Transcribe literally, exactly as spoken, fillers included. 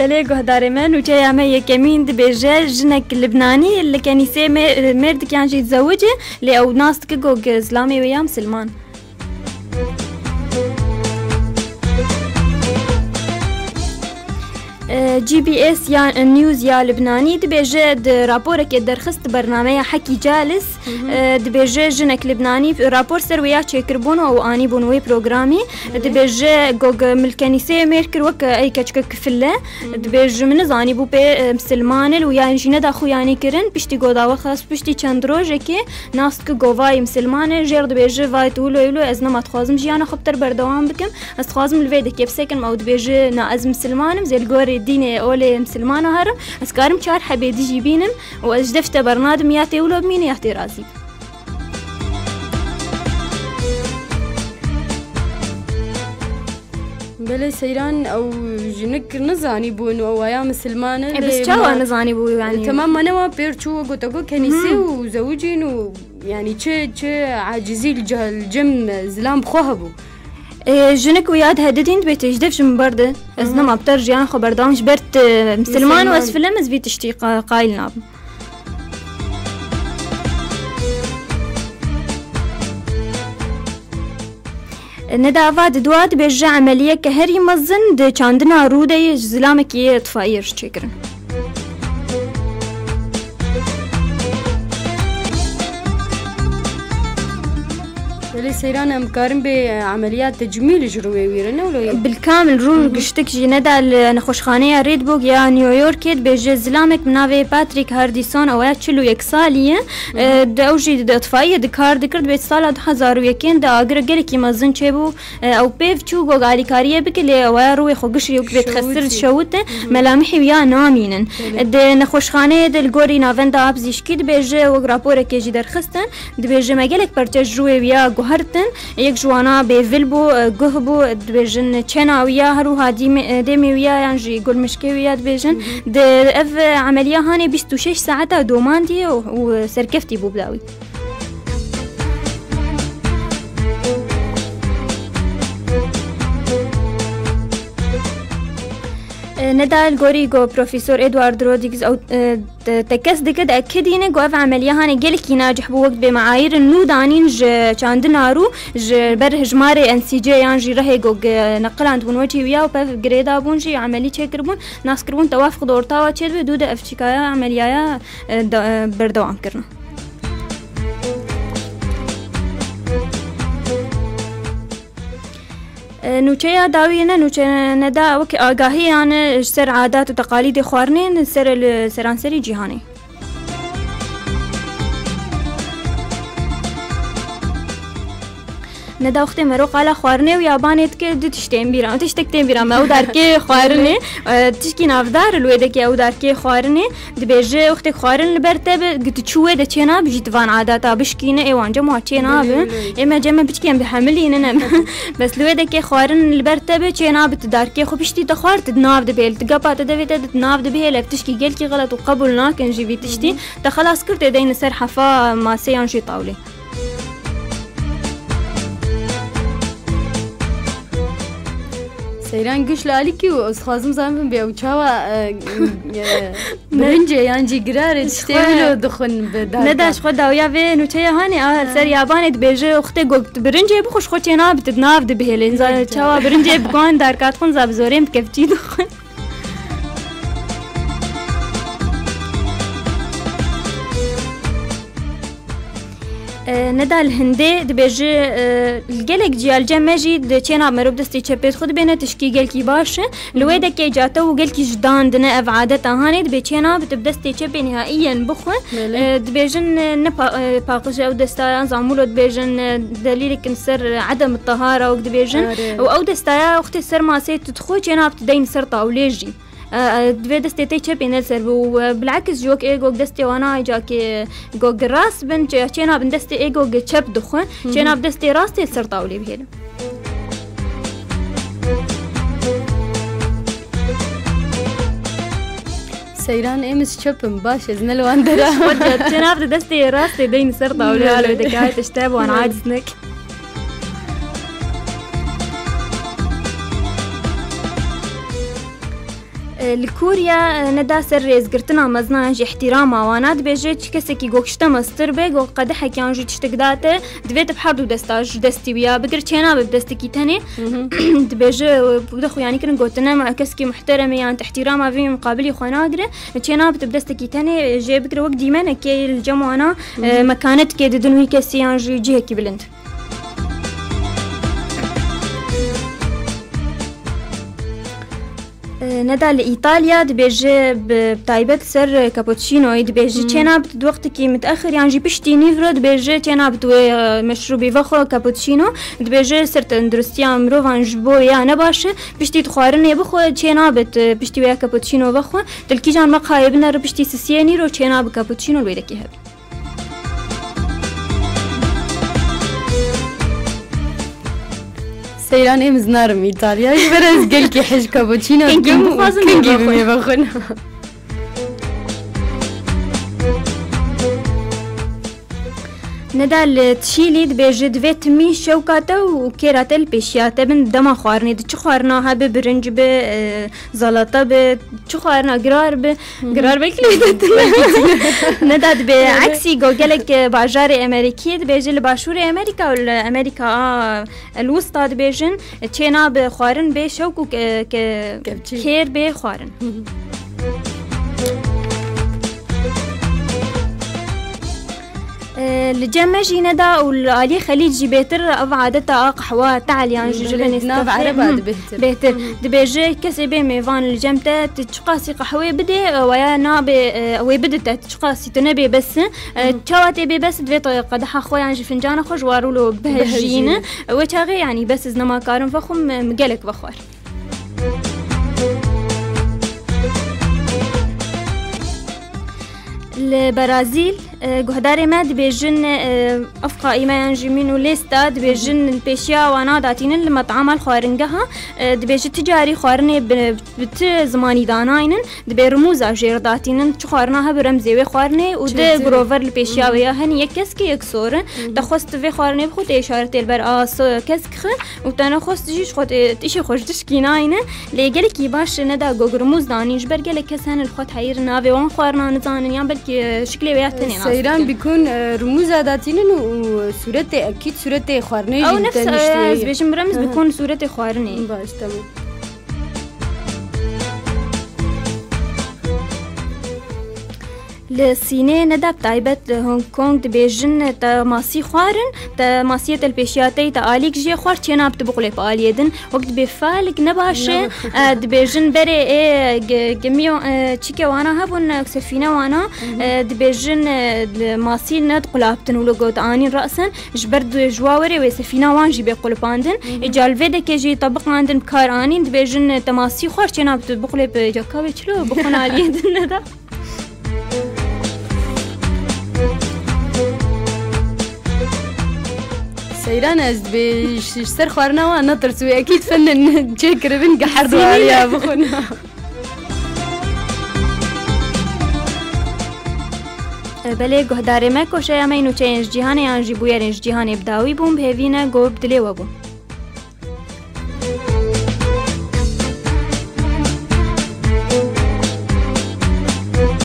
Belê guhdarê me, nûçeya me yekemîn dibêje, jinek Libnanî li kenîsê me-, mêrdik yan jî dizewicê, lê ew nas dike ku zilamê wê ya misilman. E, G B S ya News ya Libnanî dibêje, di raporekê derxist bernameya Hekî Calis, Hı hı. e, dibêje jinek Libnanî rapor ser wê ya çêkiribûn û ew anîbûn wê programî. Hı. Dibêje ku milkenîsê mêr kir wek ey keçike kifil e. Hı. Dibêje min nizanîbû pê, e, misilman e û yan jî neda xuyanî kirin. Piştî ku dawa xas, piştî çend rojekê nas dike ku vay misilman e, jêr dibêje vay tu wilo wilo ez nema dixwazim jiyana xwe bi te re berdewam bikim. Ez dixwazim li vê dekê bisekinim, ew dibêje, na, ez misilman im, zê li gorî dînê olê misilmana herim, ez karim çar hebê dijî bînim û ez ji dev te bernadim, ya tê wilo bimîne ya tê razî bim. Belê Seyran, ew jinik nizanîbûn, ew waya misilman e, E, lê biz çawa ma-, nizanîbû, yanî? Temam, ma ne wan pêr çû, gote ku kenîsê Mhm. û zewicîn û, yanî, çi, çi acizî li ce-, li cem zilam bi xwe hebû. E, jinik û ya dihedidîn dibê têjdef ji min berde. Ez Aha. nema bi te re jiyan xwe berdewam ji ber tu misilman û ez Misilman. filim ez vî tiştî qa-, qayil nabim. E, neda va di dua dibêje emeliyeke herî mezin di çandina rû de yê ji zilamekî yê itfaiyê re çêkirin. Belê Seyran, em karin bê, e, emeliyat tecmîl ji rûyê wî re, ne wilo ye? Bilkamil rû Hı hı. giştik jî neda li nexweşxaneya Redbrook ya New Yorkê dibêje zilamek bi navê Patrick Hardison, ew ya çil û yek salî ye. Hı hı. E, di ew jî di itfaiyê de kar dikir, dibê sala du hezar û yekên de agir gelekî mezin çêbû. E, ew pêv çû ku alîkariyê bike, lê ew ya rûyê xwe gişt û bê xesir Şewitî. şewite, Hı hı. melamihê wî ya namînin. Belê. Di nexweşxaneyê de li gorî navenda pizîşkî dibêje, wek raporekê jî derxistin, dibêje me gelek perçe ji rûyê wî ya guhertin, yek ji wana bêvil bû, e, guh bû, dibêjin çena wî ya, her wiha dîmê-, e, dêmê wî ya yan jî gulmişkê wî ya dibêjin. Hı hı. Di ev, e, emeliya hanê bîst û şeş saeta domandî û, û serkeftî bû bi dawî. E, neda li gorî ku Profesor Edward Rodriguez ew, e, te-, tekez dike, diekidîne ku ev emeliya hanê gelekî nacih bû, wek dibê meayîrên nû danîn ji çandina rû, ji ber hejmarê N C C yan jî rehê ku gi-, neqilandibûn wekî wî ya û pev girêdabûn jî emelî çêkiribûn, nas kiribûn tewaf xwe di ortawa çêdibe, dû de ev çîkaya emeliyaya, e, de-, e, berdewam kirine. E, nûçeya dawî ne nûçe ne da wekî agahî, yanî ji ser adat û teqalîdê xwarinê li ser, li seranserî cîhanê. Neda wextê mero qala xwarinê û yabanê dike, du tiştên bîra, tiştek tên bîra me, ew darkê xwarinê, e, tişkî navdar li wê dekê ew darkê xwarinê. Dibêje, wextê xwarin li ber te be, gi tu çû wê de çê nabe jî tu van adata bişkîne, ê wan cem wa çê nabe. Belê, belê. Ê me cem me piçkên bi hemilînin em. Bes li wê dekê xwarin li ber te be, çê nabe tu darkê xwe piştî te xwar, tu di nav de bihêl, tu gepa te devê te di nav de bihêl, ev tişkî gelkî xelet û qebûl nakin jî vî tiştî. Hı hı. Te xelas kir, tê deyne ser hefa masê yan jî tawlê. Seyran giş li alîkî û ez dixwazim zanim bê ew çawa, e, e, Ne- birincê yan jî girarê tiştê Xwe- wilo dixwin bi darka. Neda ji xwe dawiya vê nûçeya hanê, a, ser yabanê dibêje, wextê ku tu birincê bixwe ji xwe çê nabe tu di nav de bihêlê. Za-, Birincê. çawa birincê bi guhan darka dixwin, za bi zorên bi kevçî dixwin. E, neda li hindê dibêje, e, li gelek ciya li cem me jî di çêna mero bi destê çepê xwe dibêne tişkî gelkî baş e. Li wê Hı hı. dekê cate û gelkî ji dan dine ev adeta hanê dibê çêna bi tu bi destê çepê nihaiyen bixwe. Belê. E, dibêjin, e, ne pa-, e, paqij ew desta yan zamûlo dibêjin, e, delîlek li ser, e, edem tahara wek dibêjin. Are. Û ew destaya wextê ser masê tu dixwe çêna bi tu deyn ser tawlê jî. E, e, divê destê te çepê ne li ser bi û, e, bilakis ji wek ê gog destê wana cakê gog rast bin, çê-, çêna bin destê ê gog çep dixwe, Hı hı. çêna bi destê rastê li ser tawlê bihêlin. Seyran ê min çep in, baş ez ne li wan dera. Xwe de çêna bi destê rastê deyn ser tawlê Belê. alo dikayet işte bu an Belê. aciz nek. E, li Kûriya, e, neda ser rêzgirtina mezina yan jî îhtîrama wana dibêje, çi kesekî go kişte mestir be, go qedehek yan jî tiştek date, divê tu bi her du desta ji destî wî ya bigir, çênabe bi destekî tenê. Dibêje, e, bi xwe yanî kirin gotine, me kesekî muhteremê yan îhtîrama vî muqabilî xwe nagire, çênabe tu bi destekî tenê jê bigire, wek dîmenekê li cem wana, e, mekanetkê didin wî kesî yan jî cihekî bilind. E, neda li Îtalya dibêje bi taybet ser cappuccinoyê dibêje, çênabit di wextekî mitexir yan jî piştî nîvro dibêje çênabit wê, e, meşrûbî vexwe cappuccino. Dibêje ser tenduristiya mirovan ji bo ya ne baş e. Piştî tu xwarinê bixwe çênabit, e, piştî wê ya cappuccino vexwe. Dilkîjan meqayê binere piştî sisiyê nîro çênabi cappuccino li wê dekê hebe. Seyran êm zinarim Îtalya. Ji ber ez gelkî hej cappuccino Kengî dikim û bixwazim kengî mêve bimê vexwin. Neda li Çîlî dibêje divê timî şewka te û kêra te li pêşiya te bin dema xwarinê di çi xwarina hebe birinc bi, e, zalata bi, çi xwarina girar bi, girar belkî lê de tune. Neda dibe eksî go gelek, e, bajarê Emerîkî dibêje li başûrê Emerîka û li Emerîka a, el Wusta dibêjin, e, çêna bi xwarin bê şewk û ke-, ke-, Kevçî. Kêr bê xwarin. E, li cem me jî neda û li aliyê Xelîc jî bêtir ev adeta a qehwa te'l yan jî ji Belê, binê nav Ereba dibêtir. Bêtir. Dibêje kesê bê mêvan li cem te, tu çiqasî qehwê bidê, e, weya nabê, e, wê bidite, tu çiqasî tu nebê bes. E, çawa tê bê bes, divê te qedeha xwe yan jî fincana xwe ji warûlo bihejîne. Bihejîne. E, wê çaxê yanî bes ez nema karim vexwim, e, min gelek vexwar. Li Berazîl, e, guhdarê me dibêjin, e, ev qaîme yan jî mîn û lêsta dibêjin, li pêşiya wana datînin li metama li xwaringeha, e, dibêjin ti carî xwarinê bi, bi ti zimanî danaynin, dibê rimûza jê re datînin, çi xwarina hebe remzê wê xwarinê û di grover li pêşiya wê ya henî yek kesk e, yek sor e. Te xwest vê xwarinê bixwe, tê îşaretê li ber a so-, kesk xwe û te nexwest jî ji xwe tê, tişê xwe ji tişkî nayne. Lê gelekî baş e, neda gog rimûz danîn, ji ber gelek kes hene li xwe heyir navê wan xwarina nizanin, yan belkî, e, şiklê wê ya tenê nas Seyran dikin. Bikun, e, rimûza datînin û, û sûretê, ekîd sûretê xwarinê jî Ew nefs, e, ez dibêjim remz bikun sûretê xwarinê. Baş, tamam. Li Sînê neda bi taybet li Hong Kong dibêjin te masî xwarin, te masiyê te li pêşiya te yî te alîk jê xwar çêna bi tu biqulê bi aliyê din. Wek dibê falik nebaş e, e, dibêjin berê ê ge-, gemiyo, e, çîke wana hebûn, e, sefîne wana, e, dibêjin, e, li masî nediqulaptin û li got anîn rasen, ji ber du-, ji wa werê wê sefîna wan jî bê qulipandin. Ê ca li vê dekê jî te biqandin bi kar anîn, dibêjin, e, te masî xwar çêna bi tu biqulê bi caka wê çilo bixwin aliyê din neda. Seyran ez dibê ji, ji ser xwarina wan netirs wê ekîd fendin çêkiribin ge her du aliya bixwin. Belê guhdarê me koşeya me nûçeyên ji cîhanê yan jî bûyerên ji cîhanê bi dawî bûn, bi hêvî ne go bi dilê we bûn.